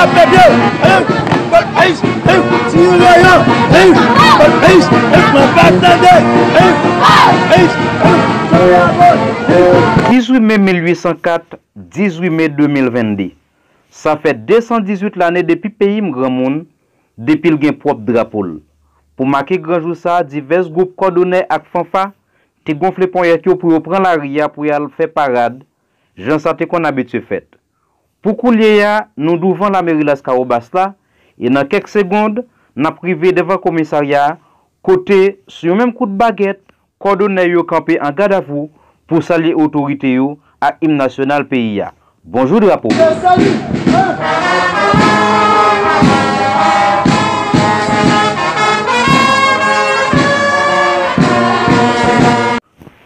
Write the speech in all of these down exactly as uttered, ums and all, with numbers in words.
Ap pèdi, hein? Pèp Ayisyen, hein? Ti yo yo, hein? Pèp Ayisyen, hein? Mwen pa tande, hein? Pèp Ayisyen, hein? Fè yon abòne, hein? Dizuit me mil uit san kat, dizuit me de mil venn de. Sa fè de san dizuit lane depi peyi m granmoun, depi l gen pwòp drapo l. Pou make gran jou sa a, divès gwoup kòdonè ak fanfa te gonfle ponyèt yo pou yo pran lari a pou y al fè parad, jan sa te konn abitye fèt. Pou koulye a, nou douvan lameri Laskawobas la, e nan kèk segond, n ap rive devan komisarya a, kote, sou yon menm kout bagèt, kòdonè yo kanpe an gadavou pou salye otorite yo ak im nasyonal peyi a. Bonjou drapo!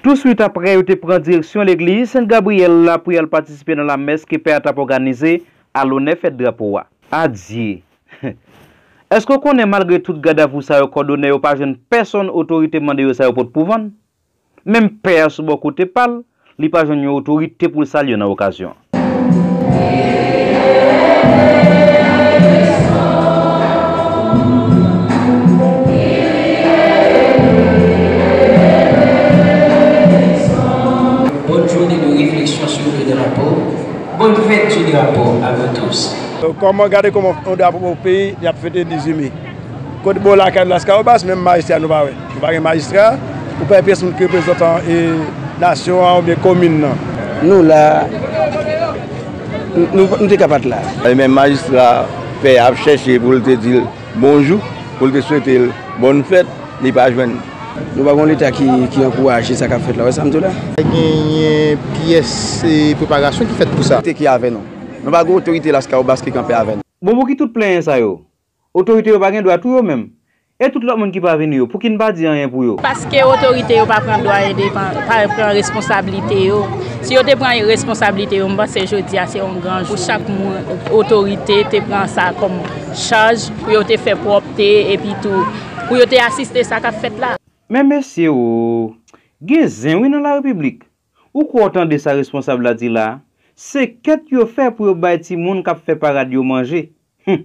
Touswit apre, yo te pran direksyon legliz Sen Gabriyèl la pou y al patisipe nan lamès ke pè a t ap òganize a lonè fèt drapo a. Adye! Èske w konnen malgre tout gadavou sa yo kòdonè yo pa jwenn pèsonn otorite mande yo sa yo pot pou vann? Menm pè a sou bò kote pa l, li pa jwenn yon otorite pou l salye nan okazyon an. Bonne journée de réflexion sur le drapeau. Bonne fête du drapeau à vous tous. Kòman, gade kòman yon drapo peyi y ap fete dizuit me. Kot bò lakay nou Laskawobas, menm majistra nou pa wè. Nou pa gen majistra, ou pa gen pyès moun ki reprezantan e nasyon an oubyen komin nan. Nou la, nou, nou te ka pa t la. E menm majistra pè ap chèche pou l te di l bonjou, pou l te swete l bòn fèt, li pa jwenn. Nou pa gen yon Leta ki, ki ankouraje sa k ap fèt la, w wè sa m di w la? Pa genyen pyès, e, preparasyon ki fèt pou sa. Te ki avè nou. Nou pa gen otorite Laskawobas ki kanpe avè nou. Bon, pou ki tout plenyen sa yo? Otorite yo pa gen dwa tou yo menm? E tout lòt moun ki pa vini yo, pou ki n pa di anyen pou yo? Paske otorite yo pa pran dwa endepan-, pa pran responsablite yo. Si yo te pran responsablite yo, m panse jodi a se yon gran jou pou chak moun, otorite te pran sa kòm chaj pou yo te fè pwòpte epi tou pou yo te asiste sa k ap fèt la. Men mesye o, gen zen wi nan larepiblik. Ou kwè w tande sa responsab la di la a? Se kèt yo fè pou yo bay timoun k ap fè parad yo manje. Hum!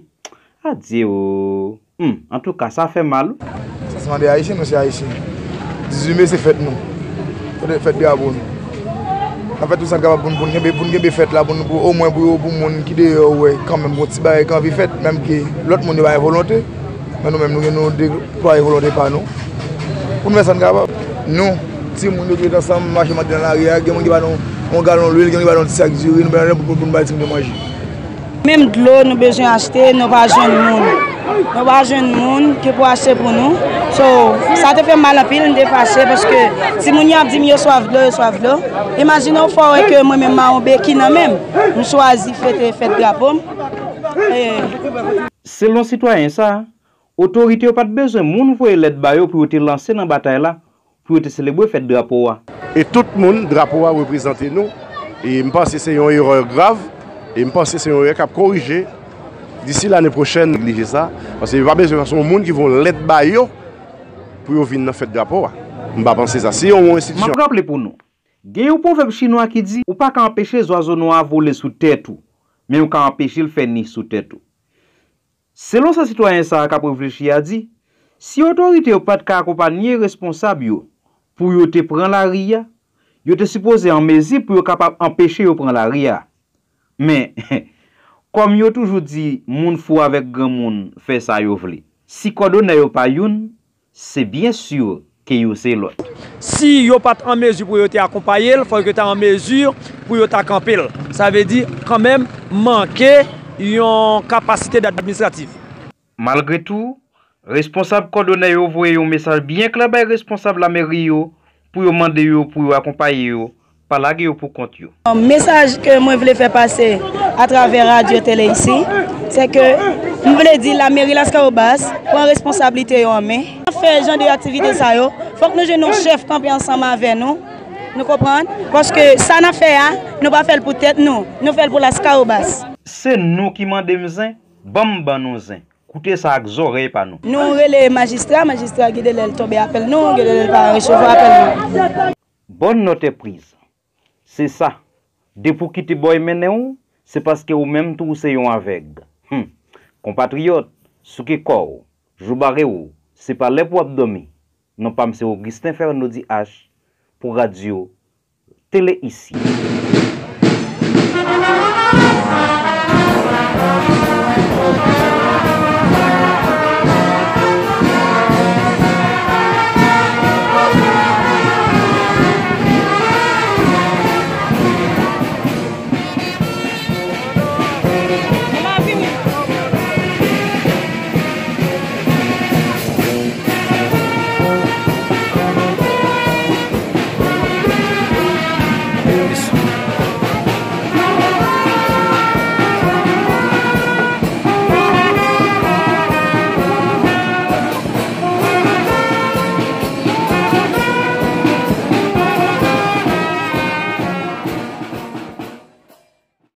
Adye o! Hum! Antouka, sa fè mal wi. Sa se mande Ayisyen, nou se Ayisyen. Dizuit me se fèt nou. Fèt, fèt drapo nou. N ap fè tout sa n kapab pou n, pou n kenbe, pou n kenbe fèt la, pou n, pou omwen pou yo, pou moun ki deyò wè kanmenm gon ti bagay ki anvi fèt, menm ke lòt moun yo pa gen volonte. Men nou menm, nou gen, nou deplwaye volonte pa nou pou n fè sa n kapab. Nou, timoun yo ki ret ansanm, mache mande nan lari a, gen moun ki ba nou yon galon lwil, gen moun ki ba nou yon ti sak diri, nou mete nan pou, pou, pou n bay timoun yo manje. Menm dlo nou bezwen achte, nou pa jwenn moun. Nou pa jwenn moun ki pou achte pou nou. So, sa te fè m mal anpil, m te fache paske timoun yo ap di m yo swaf dlo, yo swaf dlo. Imajine w fè w wè ke mwen menm m a yon beki nan men m. M chwazi fete fèt drapo m. E, Selon sitwayen sa a, otorite yo pa t bezwen moun voye lèt ba yo pou yo te lanse nan batay la, pou yo te selebre fèt drapo a. E tout moun, drapo a reprezante nou. E m panse se yon erè grav. E m panse se yon erè k ap korije. Disi lane pwochèn, neglije sa. Paske yo pa bezwen se yon moun ki voye lèt ba yo pou yo vin nan fèt drapo a. M pa panse sa. Si yon M ap enstitisyon raple pou nou, gen yon pwovèb chinwa ki di, ou pa ka anpeche zwazo nwa a vole sou tèt ou, men ou ka anpeche l fè ni sou tèt ou. Selon sa sitwayen sa a k ap reflechi a di, si otorite yo pa t ka akonpanye responsab yo pou yo te pran lari a, yo te sipoze an mezi pou yo kapab anpeche yo pran lari a. Men, kòm yo toujou di, moun fou avèk granmoun fè sa yo vle. Si kòdonè yo pa youn, se byen si ke yo se lòt. Si yo pa t an mezi pou yo te akonpaye l, fòk yo ta an mezi pou yo ta kanpe l. Sa vle di, kanmenm, manke yon kapasite administratif. Malgre tou, responsab kòdonè yo voye yon mesaj byen klè bay responsab lameri yo pou yo mande yo pou yo akonpaye yo, pa lage yo pou kont yo. Mesaj ke mwen vle fè pase atravè radyo tele isi, se ke m vle di lameri Laskawobas pran responsablite yo an men. Nan fè jan de aktivite sa yo, fòk nou jwenn yon chèf kanpe ansanm avè nou, nou konprann, paske sa n ap fè a, nou pa fè l pou tèt nou, nou fè l pou Laskawobas. Se nou ki mande m zen, ban m ban nou zen. Koute sa ak zòrèy pa nou. Nou rele majistra, majistra gen de lè l tonbe apèl nou, gen de lè l pa resevwa apèl nou. Bonne note est prise. Se sa. Depi w kite bòy mennen w, se paske ou menm tou ou se yon avèg. Hmm. Konpatriyòt, souke kò w, jou bare w, se pa lè pou w ap dòmi. Non pa m se Augustin Fernando D H pou radyo Tele Isi.